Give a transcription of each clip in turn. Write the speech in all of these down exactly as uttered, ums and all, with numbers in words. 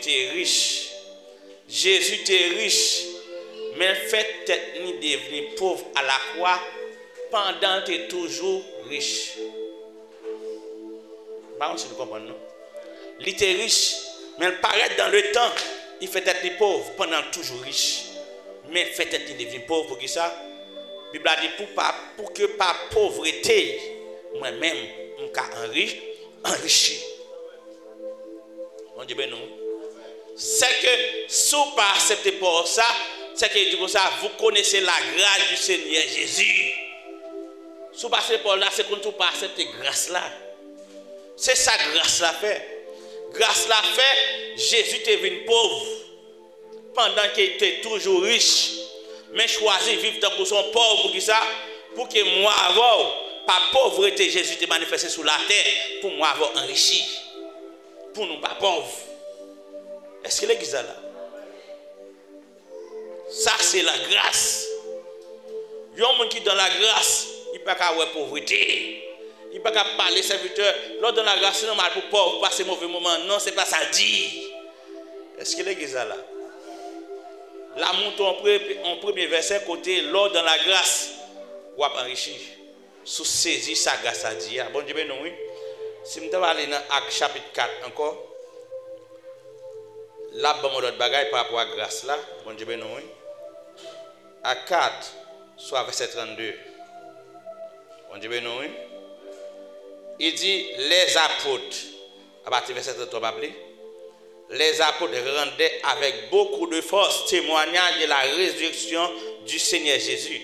te rich. Jezi te rich, men l fè tèt li devni pòv alakwa pandan l te toujou rich. M pa konn si nou konprann, non. Li te rich, men l parèt dans le temps, li fè tèt li pòv pandan l toujou rich. Men l fè tèt li devni pòv, poukisa? Bib la di, pou pa, pou ke pa povrete, mwen menm, m ka anri, anrichi. Bondye beni w. Sèke si w pa aksepte pawòl sa, sèke li di konsa, vous connaissez la grâce du Seigneur Jésus. Si w pa aksepte pawòl la, se kòmsi w pa aksepte gras la. Se sa gras la fè. Gras la fè, Jezi te vin pòv pandan ke li te toujou rich, men chwazi viv tankou se yon pòv. Poukisa? Pou ke mwen avè w, pa povrete Jezi te manifeste sou latè, pou mwen avè w anrichi, pou nou pa pòv. Èske legliz la la? Sa se lagras. Yon moun ki dan lagras, li pa ka wè povrete. Li pa ka pale sèvitè, lè w dan lagras, se nòmal pou pòv, pou pase move moman. Non, se pa sa l di. Èske legliz la la? L ap montre yon pre-, yon premye vèsè kote lè w dan lagras, w ap anrichi. Si w sezi sa gras la di a. Bondye beni w, wi. Si m ta va ale nan Ak chapit kat ankò, l ap ban m yon lòt bagay pa rapò a gras la. Bondye beni w, wi. Ak kat, swa vèsè trannde. Bondye beni w, wi. Li di, les apôtres, apati vèsè tranntwa, m ap li. Les apôtres rendaient avec beaucoup de force témoignage de la résurrection du Seigneur Jésus.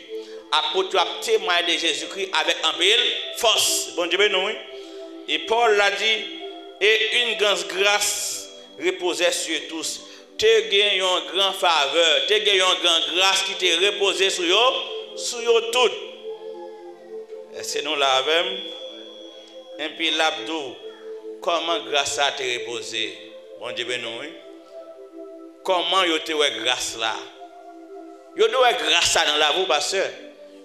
Apot yo ap temwaye de Jezikri avèk anpil fòs. Bondye beni w, wi. E Pòl la di, et une grande grâce reposait sur tous. Te gen yon gran favè, te gen yon gran gras ki te repoze sou yo, sou yo tout. Èske nou la avè m? Enpi l ap di w, kòman gras sa te repoze? Bondye beni w, wi. Kòman yo te wè gras la? Yo te wè gras la nan lavi w, pastè.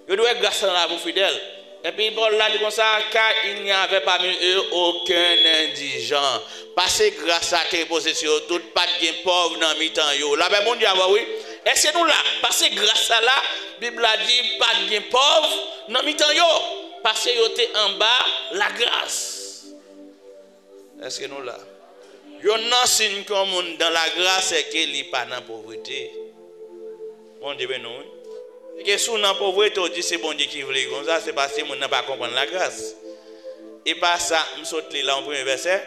Yo te wè gras la nan lavi w, fidèl. Enpi Pòl la di konsa, car il n'y avait parmi eux aucun indigent. Paske gras la te repoze sou yo tout, pa t gen pòv nan mitan yo. Lapè Bondye avè w, wi. Èske nou la? Paske gras la la, Bib la di, pa t gen pòv nan mitan yo. Paske yo te anba lagras. Èske nou la? Youn nan siy ke yon moun dan lagras, se ke li pa nan povrete. Bondye beni w, wi. Paske si w nan povrete, w di se Bondye ki vle konsa, se paske moun nan pa konprann lagras. E pa sa, m sot li la, yon premye vèsè,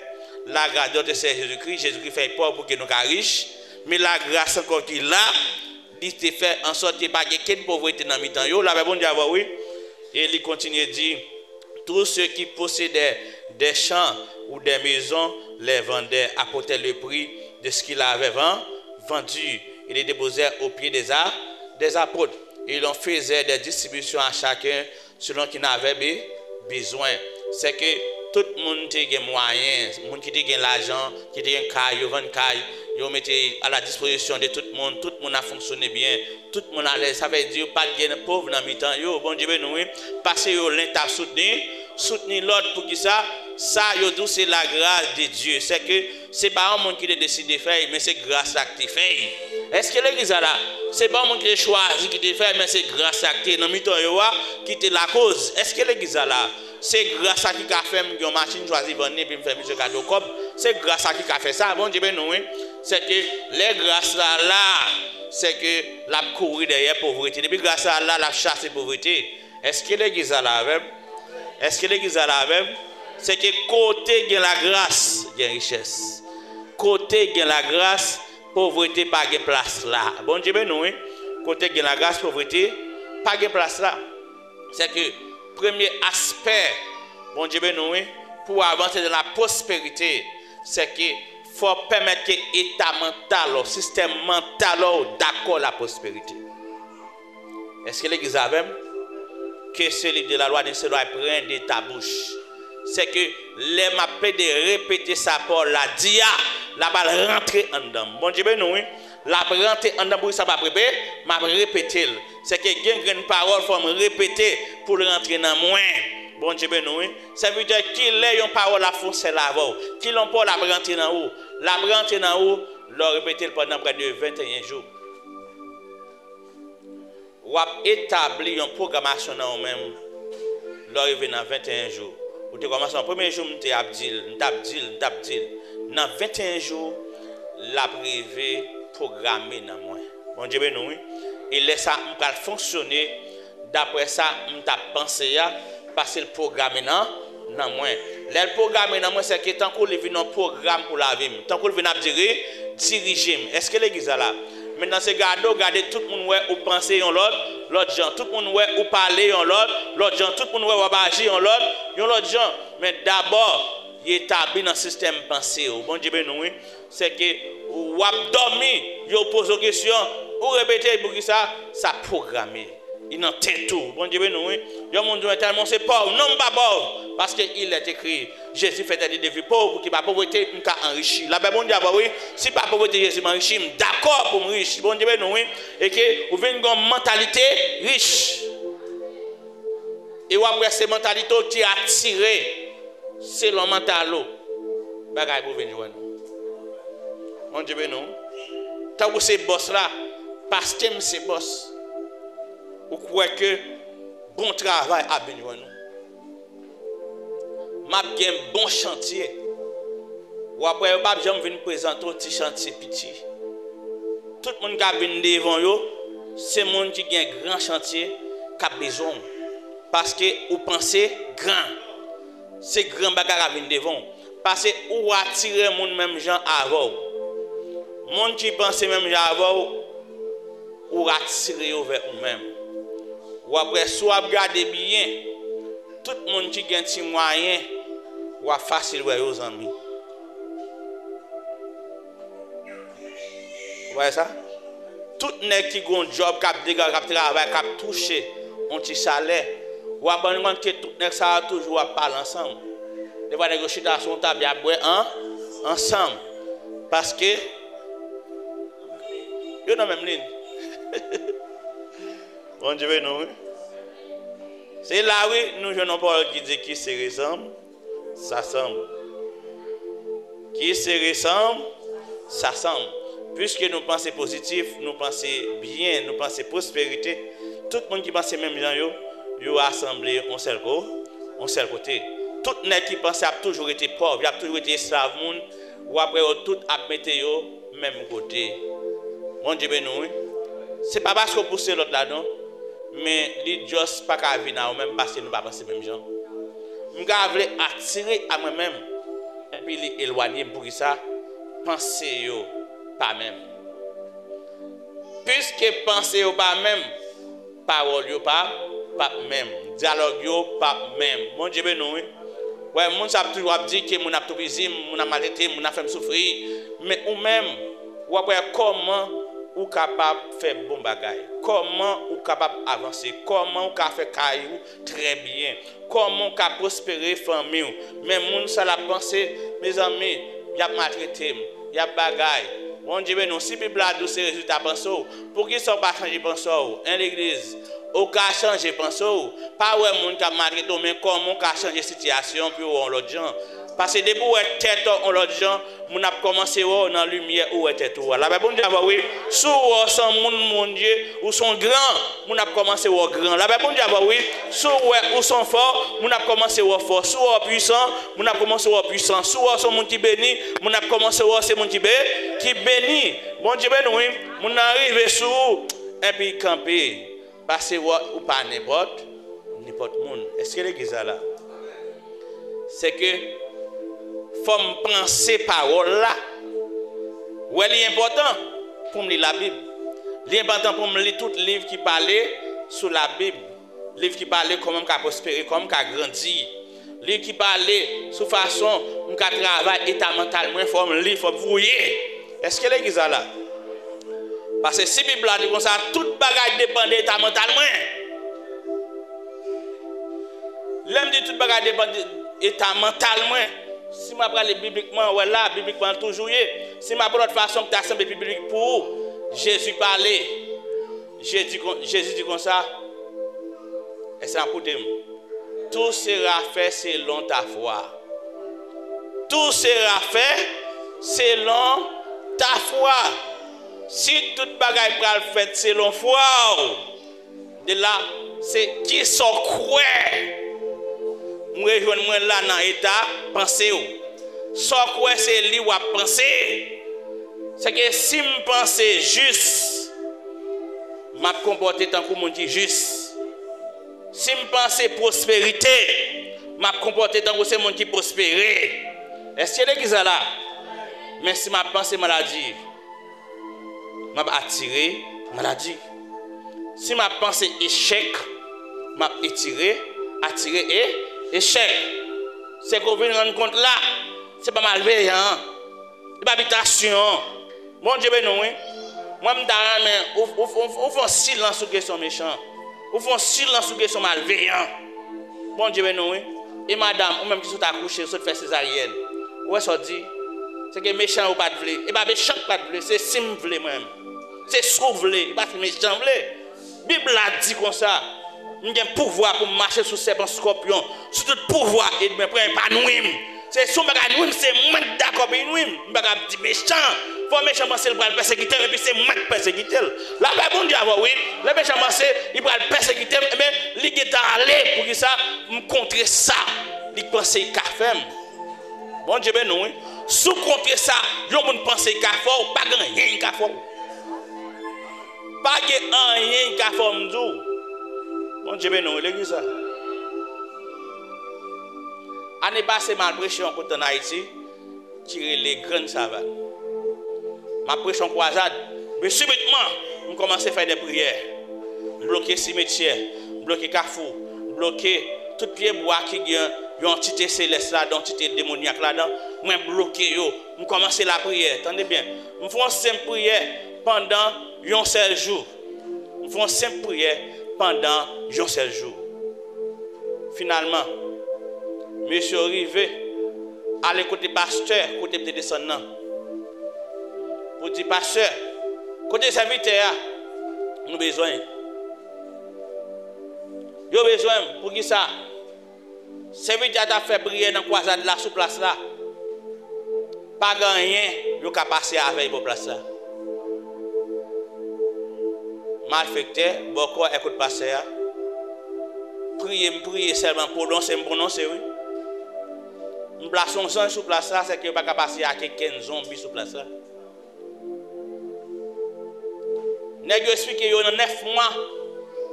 la grâce de notre Seigneur Jésus-Christ, Jezikri fè l pòv pou ke nou ka rich, men lagras ankò ki la, li te fè ansòt ke pa gen kenn povrete nan mitan yo, lapè Bondye avè w, wi. E li kontinye di, tous ceux qui possédaient des champs ou des maisons les vendaient, apportaient le prix de ce qu'ils avaient ven-, vendu, et les déposèrent aux pieds des a-, des apôtres. Et ils en faisaient des distributions à chacun selon qu'il en avait be-, besoin. Se ke tout moun te gen mwayen, moun ki te gen lajan, ki te gen kay, yo vann kay, yo mete a la dispozisyon de tout moun, tout moun ap fonksyone byen, tout moun alèz. Sa vle di pa t gen pòv nan mitan yo. Bondye beni w, wi. Paske yo len t ap soutni, soutni lòt. Poukisa? Sa yo di w se la grâce de Dieu. Se ke se pa yon moun ki te deside fè l, men se gras la ki te fè l. Èske legliz la la? Se pa yon moun ki te chwazi ki te fè l, men se gras la ki te nan mitan yo a, ki te lakoz. Èske legliz la la? Se gras la ki ka fè m gen yon machin, chwazi vann li, epi m fè misye kado kòb. Se gras la ki ka fè sa. Bondye beni w, wi. Se ke lè gras la la, se ke l ap kouri dèyè povrete. Depi gras la la, l ap chase povrete. Èske legliz la la avè m? Èske legliz la la avè m? Se ke kote gen lagras, gen richès. Kote gen lagras, povrete pa gen plas la. Bondye beni w, wi. Kote gen lagras, povrete pa gen plas la. Se ke premye aspè, Bondye beni w, wi, pou w avanse nan la pwosperite, se ke fò w pèmèt ke eta mantal ou, sistèm mantal ou dakò la pwosperite. Èske legliz avè m? Que ce livre de la loi ne s'éloigne point de ta bouche. Se ke lè m ap plede repete sa Pòl la di a, l ap al rantre anndan m. Bondye beni w, wi. L ap rantre anndan m, poukisa m ap repete? M ap repete l. Se ke gen grenn pawòl fò m repete pou l rantre nan mwen. Bondye beni w, wi. Sèvitè, kilè yon pawòl ap fè yon sèl avè w? Kilè yon pawòl ap rantre nan ou? L ap rantre nan ou Lè w repete l pandan prè de venteyen jou, w ap etabli yon pwogramasyon nan ou menm. Lè w rive nan venteyen jou, ou te kòmanse nan premye jou, m te ap di l, m t ap di l, m t ap di l. Nan venteyen jou, l ap rive pwograme nan mwen. Bondye beni w, wi. E lè sa, m pral fonksyone daprè sa m t ap panse a, paske l pwograme nan, nan mwen. Lè l pwograme nan mwen, sèke tankou li vin yon pwogram pou lavi m. Tankou l vin ap diri, dirije m. Èske legliz la la? Mentnan se gade w, gade tout moun wè ou panse yon lòt, lòt jan. Tout moun wè ou pale yon lòt, lòt jan. Tout moun wè w ap aji yon lòt, yon lòt jan. Men dabò, li etabli nan sistèm panse w. Bondye beni w, wi. Sèke w ap dòmi, yo poze w kesyon, ou repete, poukisa? Sa pwograme. Li nan tèt ou. Bondye beni w, wi. Yon moun di w, entèl mwen se pòv. Non, m pa pòv. Paske il est écrit, Jezi fè tèt li devni pòv, pou ki pa povrete m ka anrichi. Lapè Bondye avè w, wi. Si pa povrete Jezi m anrichi, m dakò pou m rich. Bondye beni w, wi. E ke ou vin gen yon mantalite rich. E w ap wè se mantalite w ki atire selon mantal ou, bagay pou vin jwenn ou. Bondye beni w. Tankou se bòs la, paske m se bòs, ou kwè ke bon travay ap vin jwenn ou. M ap gen bon chantye. W ap wè yo p ap janm vin prezante w ti chantye piti. Tout moun k ap vin devan w yo, se moun ki gen gran chantye k ap bezwen w. Paske ou panse gran. Se gran bagay k ap vin devan w. Paske ou atire moun menm jan avè w. Moun ki panse menm jan avè w, ou atire yo vè ou menm. W ap wè, si w ap gade byen, tout moun ki gen ti mwayen, w ap fasil wè yo zanmi. Ou wè sa? Tout nèg ki gon djòb, k ap degaje, k ap travay, k ap touche yon ti salè, w ap rann kont ke tout nèg sa yo toujou ap pale ansanm. Defwa nèg yo chita sou yon tab, y ap bwè an, ansanm. Paske yo nan menm liy. Bondye beni w, wi. Se la, wi, nou jwenn yon pawòl ki di ki sere sanm, sa sanm. Ki sere sanm, sa sanm. Piske nou panse pozitif, nou panse byen, nou panse pwosperite, tout moun ki panse menm jan yo, yo asanble yon sèl ko-, yon sèl kote. Tout nèg ki panse ap toujou rete pòv, y ap toujou rete esklav moun, w ap wè yo tout ap mete yo menm kote. Bondye beni w, wi. Se pa paske w pouse lòt la, non. Men li just pa ka vin a ou menm paske nou pa panse menm jan. M ka vle atire a mwen menm, epi li elwanye m. Poukisa? Panse yo pa menm. Piske panse yo pa menm, pawòl yo pa, p ap menm. Dyalòg yo p ap menm. Bondye beni w, wi. Wè, moun sa ap toujou ap di ke moun ap toupizi m, moun ap maltrete m, moun ap fè m soufri. Men ou menm, w ap wè kòman ou kapab fè bon bagay. Kòman ou kapab avanse. Kòman ou ka fè kay ou trè byen. Kòman ou ka pwospere fanmi w. Men moun sa l ap panse, mezanmi, y ap maltrete m, y ap bagay. Bondye beni w. Si Bib la di w se rezilta panse w, poukisa w pa chanje panse w? Hein, legliz? Ou ka chanje panse w. Pa wè moun k ap maltrete w, men kòman w ka chanje sitiyasyon pou w wè yon lòt jan. Paske depi w wè tèt ou yon lòt jan, moun ap kòmanse wè w nan limyè ou wè tèt ou a. Lapè Bondye avè w, wi. Si w wè w se yon moun Bondye, ou se yon gran, moun ap kòmanse wè w gran. Lapè Bondye avè w, wi. Si w wè ou se yon fò, moun ap kòmanse wè w fò. Si w wè w pwisan, moun ap kòmanse wè w pwisan. Si w wè w se yon moun ki beni, moun ap kòmanse wè w se moun ki be-, ki beni. Bondye beni w, wi. Moun nan rive sou ou, epi kanpe. Paske w, ou pa nenpòt, nenpòt moun. Èske legliz la la? Se ke fò m panse pawòl la. Wè, li enpòtan pou m li Labib. Li enpòtan pou m li tout liv ki pale sou Labib. Liv ki pale kòman m ka pwospere, kòman m ka grandi. Liv ki pale sou fason m ka travay eta mantal mwen, fò m li, fò m fouye. Èske legliz la la? Paske si Bib la di konsa, tout bagay depann de eta mantal mwen. Lè m di tout bagay depann de eta mantal mwen, si m ap prale biblikman, wè la, biblikman l toujou ye. Si m ap yon lòt fason ki ta sanble pi biblik pou ou, Jezi pale. Jezi kon-, Jezi di konsa, èske n ap koute m? Tout sera fait selon ta foi. Tout sera fait selon Ta fwa, si tout bagay pral fèt selon fwa w, de la, se kisa w kwè. M rejwenn mwen la nan eta panse w. Sa w kwè se li w ap panse. Se ke si m panse jis, m ap konpòte tankou moun ki jis. Si m panse pwosperite, m ap konpòte tankou se moun ki pwospere. Èske legliz la la? Men si m ap panse maladi, m ap atire maladi. Si m ap panse echèk, m ap etire, atire e, echèk. Se ke w vin rann kont la, se pa malveyan an. Li pa bitasyon an. Bondye beni w, wi. Mwen, m ta renmen ou, ou, ou, ou fè yon silans sou kesyon mechan. Ou fè yon silans sou kesyon malveyan. Bondye beni w, wi. E madanm, ou menm ki sot akouche, ou sot fè sezaryèn. Ou wè sa w di? Se ke mechan yo pa t vle. E pa mechan k pa t vle, se si m vle mwen menm. Se si w vle, e pa si mechan vle. Bib la di konsa, m gen pouvwa pou m mache sou sèpan, skòpyon, sou tout pouvwa ènmi an, pou anyen pa nwi m. Se si yon bagay nwi m, se mwen k dakò pou l nwi m. M pa ka ap di mechan. Fò mechan panse l pral pèsekite m, epi se mwen k pèsekite l. Lapè Bondye avè w, wi. Lè mechan panse li pral pèsekite m, ebyen, li gentan ale. Poukisa? M kontre sa li panse l ka fè m. Bondye beni w, wi. Si w kontre sa yon moun panse l ka fè w, pa gen anyen l ka fè w. Pa gen anyen ki ka fè w, m di w. Bondye beni w, legliz la. Ane pase, m al preche yon kote ann Ayiti ki rele Grann Savann. M ap preche yon kwazad, men sibitman, m kòmanse fè de priyè. M bloke simetyè, m bloke kafou, m bloke tout pye bwa ki gen yon antite selès ladan, yon antite demonyak ladan. Mwen bloke yo. M kòmanse lapriyè, tande byen. M fè yon senp priyè pandan yon sèl jou. M fè yon senp priyè pandan yon sèl jou. Finalman, mesye yo rive, ale kote pastè, kote m te desann nan, pou di, "Pastè, kote sèvitè a? Nou bezwen l. Yo bezwen m. Poukisa?" Sèvitè a t ap fè priyè nan kwazad la sou plas la. Pa gen anyen yo ka pase avè l bò plas la. Malfektè, bòkò, èkout pastè a. Priye, m priye sèlman, pwononse, m pwononse, wi. M plase yon zanj sou plas la, sèke yo pa ka pase ak okenn zonbi sou plas la. Nèg yo eksplike yo nan nèf mwa,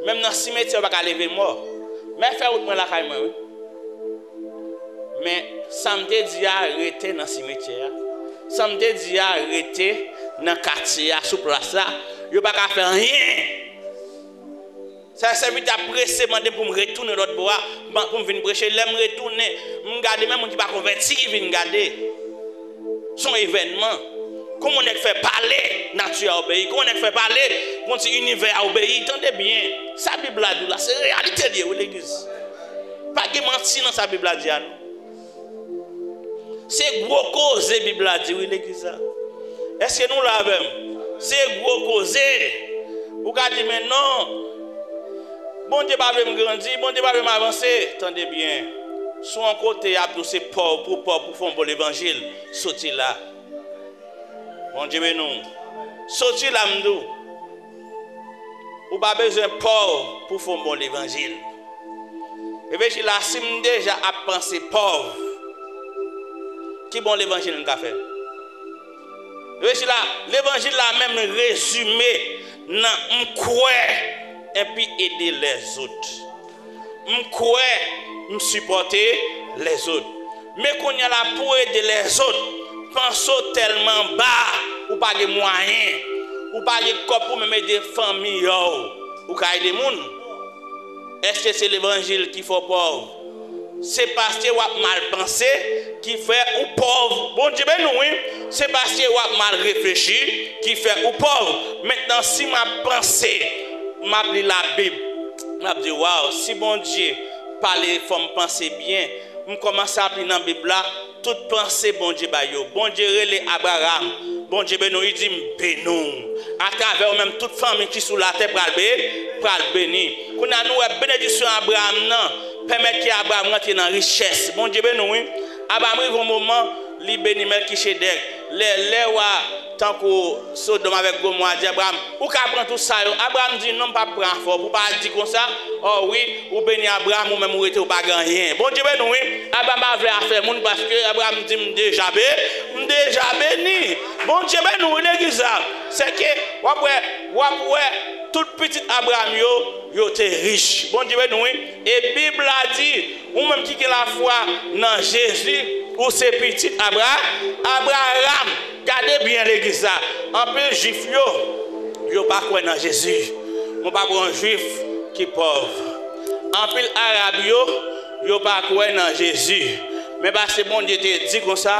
menm nan simetyè yo pa ka leve mò. Men fè wout mwen lakay mwen, wi. Men sa m te di a rete nan simetyè a. Sa m te di a rete nan katye a, sou plas la. Yo pa ka fè anyen. Sa sèvitè a prese mande m pou m retounen lòt bò a, ban-, pou m vin preche. Lè m retounen, m gade, men moun ki pa konvèti ki vin gade. Se yon evènman. Kòman nèg fè pale, nati a obeyi. Kòman nèg fè pale, konn si inivè a obeyi. Tande byen. Sa Bib la di w la, se reyalite l ye, wi, legliz. Pa gen manti nan sa Bib la di a, non. Se gwo koze Bib la di, wi, legliz la. Èske nou la avè m? Se gwo koze. Ou ka di, "Men non, Bondye pa vle m grandi, Bondye pa vle m avanse." Tande byen. Si w yon kote y ap di w se pòv pou pòv pou fè yon bon levanjil, soti la. Bondye beni w. Soti la, m di w. Ou pa bezwen pòv pou fè yon bon levanjil. Reflechi la, si m deja ap panse pòv, ki bon levanjil m ka fè? Reflechi la, levanjil la menm rezime nan m kwè epi ede lèzòt. M kwè, m sipòte lèzòt. Men kounye a la, pou ede lèzòt, panse w tèlman ba, ou pa gen mwayen, ou pa gen kòb pou menm ede fanmi w. Ou ka ede moun. Èske se levanjil ki fè w pòv? Se paske w ap mal panse ki fè ou pòv. Bondye beni w, wi. Se paske w ap mal reflechi ki fè ou pòv. Mentnan, si m ap panse, m ap li Labib, m ap di, "Waw, si Bondye pale, fò m panse byen." M kòmanse ap li nan Bib la, tout panse Bondye bay yo. Bondye rele Abraram. Bondye beni w, li di, "M beni w. Atravè w menm, tout fanmi ki sou latè pral be-, pral beni." Kounye a, nou wè benediksyon Abraram nan pèmèt ke Abraram rantre nan richès. Bondye beni w, wi. Abraram rive yon moman, li beni Mèlkisedèk. Lè, lè wa tankou Sodòm avèk Gomò a di Abraram, "Ou ka pran tout sa yo." Abraram di, "Non, m p ap pran afè w." Pou pa di konsa, "O wi, ou beni Abraram, ou menm ou rete, ou pa gen anyen." Bondye beni w, wi. Abraram pa vle afè moun paske Abraram di, "M deja be, m deja beni." Bondye beni w, wi, legliz la. Sèke w ap wè, w ap wè tout pitit Abraram yo, yo te rich. Bondye beni w, wi. E Bib la di, ou menm ki gen lafwa nan Jezi, ou se pitit Abra-, Abraram. Gade byen legliz la. Anpil jwif yo, yo pa kwè nan Jezi. Mwen pa wè yon jwif ki pòv. Anpil arab yo, yo pa kwè nan Jezi. Men paske Bondye te di konsa,